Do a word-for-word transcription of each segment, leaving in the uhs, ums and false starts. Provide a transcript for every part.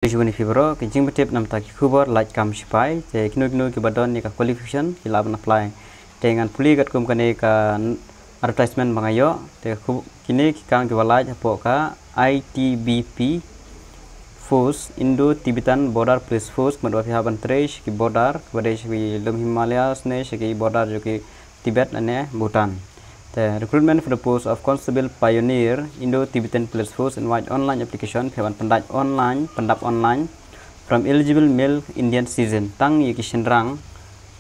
Khublei shibun ïa phi baroh, ki jingpyntip namar ki khubor lait kam shipai, te kino kino kiba don ïa ka qualification ki lah ban apply. Te ngan pule katkum kane ka advertisement ba nga ïoh, te kine ki kam kiba lait hapoh ka I T B P Force, Indo-Tibetan Border Police Force, ka mut ba phi hap ban trei sha ki border kiba dei sha ki lum Himalayas ne sha ki border jong ki Tibet lane Bhutan. Te recruitment for the post of Constable Pioneer, Indo-Tibetan Police Force, invite online application, phi hap ban pyndap online, pyndap online, from eligible male Indian citizen, tang ïa ki shynrang,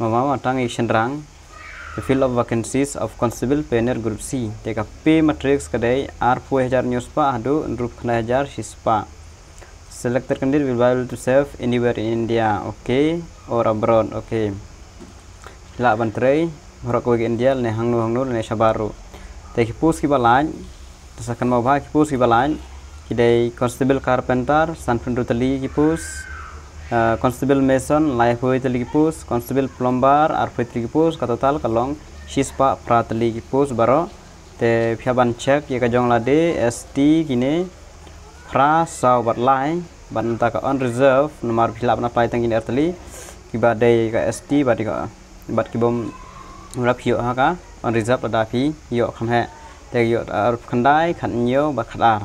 mama, tang ïa ki shynrang, to fill up vacancies of Constable Pioneer Group C. Te ka pay matrix ka dei arphew hajar hynñiew spah haduh hynriewphew khyndai hajar shi spah. Selected candidate will be able to serve anywhere in India, okay, or abroad, okay. Lah ban trei baroh kawei ka India lane hangno hangno lane shabar ruh. Te ki post kiba lait, te sa kynmaw ba ki post kiba lait ki dei Constable Carpenter, sanphew hynriew tylli ki post, eh, Constable Mason, laiphew tylli ki post, Constable Plumber, arphew tylli ki post, ka total ka long shi spah phra tylli ki post baroh. Te phi hap ban check ïa ka jong lade, S T kine phra, saw bad lai, bad nangta ka unreserved, namar phi lah ban apply tang kine ar tylli, kiba dei ka S T bad ka, bad kibym rap ïoh ha ka unreserved lada phi ïoh kham heh. Te ïoh arphew khyndai, khathynñiew bad khatar.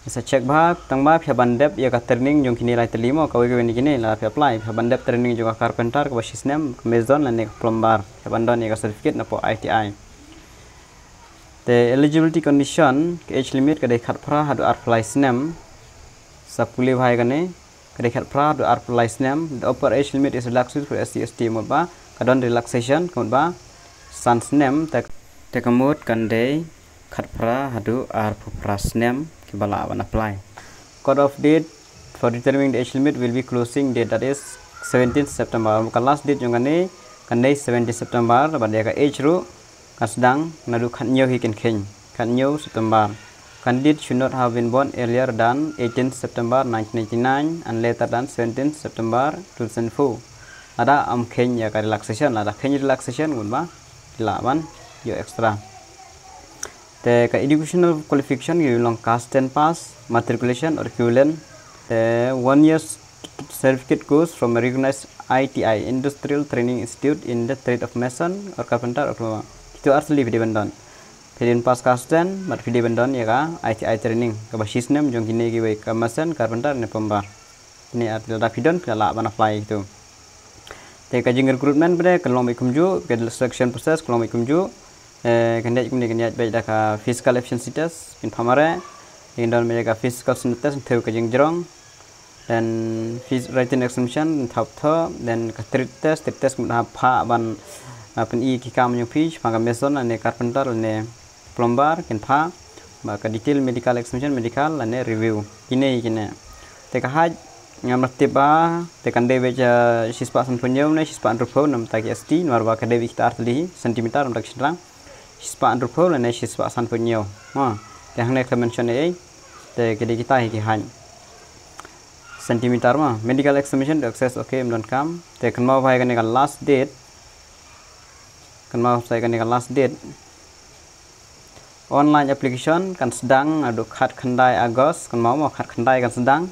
Sa check bha tang ba phi hap ban dep ïa ka training jong kine lai tylli mo, kawei kawei na kine lada phi apply, phi hap ban dep training jong ka carpenter kaba shi snem, ka mason lane ka plumber, phi hap ban don ïa ka certificate napoh I T I. Te eligibility condition, ka age limit ka dei khatphra haduh arphew lai snem. Sa pule bha ïa kane, ka dei khatphra haduh arphew lai snem. The upper age limit is relaxed for S C S T, mut ba ka don relaxation, ka mut ba san snem, te, te ka mut kan dei khatphra haduh arphew phra snem kiba lah ban apply. Cut off date for determining the age limit will be closing date, that is seventeenth September. Ka last date jong kane kan dei seventeenth September, bad ïa ka age ruh kan sdang naduh khathynñiew hi kynkheiñ, khathynñiew September. Candidate should not have been born earlier than eighteenth September nineteen ninety-nine and later than seventeenth September two thousand four. Lada ym kheiñ ïa ka relaxation, lada kheiñ relaxation, kumba ki lah ban ïoh extra. Te ka educational qualification ki long class ten pass, matriculation or equivalent. Te one year certificate course from a recognized I T I, Industrial Training Institute, in the trade of mason or carpenter or plumber. Kito ar tylli phi dei ban don. Phi dei ban pass class ten, bad phi dei ban don ïa ka I T I training kaba shi snem jong kine kiwei, ka mason, carpenter ne plumber. Kine ar tylli, lada phi don phi lah ban apply kito. Te ka jing recruitment pat ka long beit kumjuh, ka selection process ka long beit kumjuh. Eh, kan ïaid kumne, kan ïaid beit da ka physical efficiency test, phin phah mareh. Kin don beit ka physical standard test, thew ka jingjrong. Then phys-, written examination, thaw thoh, then ka trade test, trade test kumta phah ban, ah, pyni ki kam jong phi shaphang ka mason ne carpenter ne plumber, kin phah, bad ka detail medical examination, medical lane review. Kine kine. Te ka height, ngam lah tip ba te kan dei beit, ah, shispah sanphew hynñiew ne shispah hynriewphew, namar ta ki S T, namar ba ka dei beit kita ar tylli centimeter namar ta ki shynrang. Shispah hynriewphew lane shispah sanphew hynñiew. Ha, te hangne ka mention ei, te ka dei kita hi ki height. Centimeter ma, medical examination to access, okay, ym donkam. Te kynmaw ba ïa kane ka last date. Kynmaw ba ïa kane ka last date. Online application kan sdang naduh khatkhyndai August, kynmaw mo, khatkhyndai kan sdang.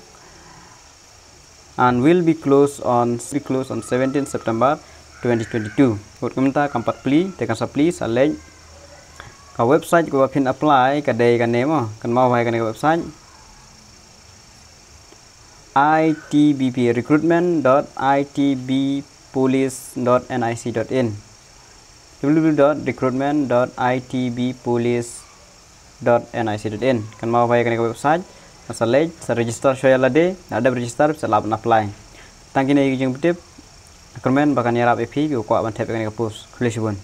And will be closed on, be closed on seventeenth September twenty twenty-two. Bad kumta kam pat plie, te kan sa plie, sa leit. Ka website kaba phin apply ka dei kane mo, kynmaw ba ïa kane ka website. I T B P, recruitment dot I T B police dot N I C dot in, W W W dot recruitment dot I T B police dot N I C dot in. Kynmaw ba ïa kane ka website, sa leit, sa register shuwa ïa lade, lada dep register sa lah ban apply. Tang kine ki jingpyntip, kyrmen ba kan ïarap ïa phi kiba kwah ban thep ïa kane ka post. Khublei shibun.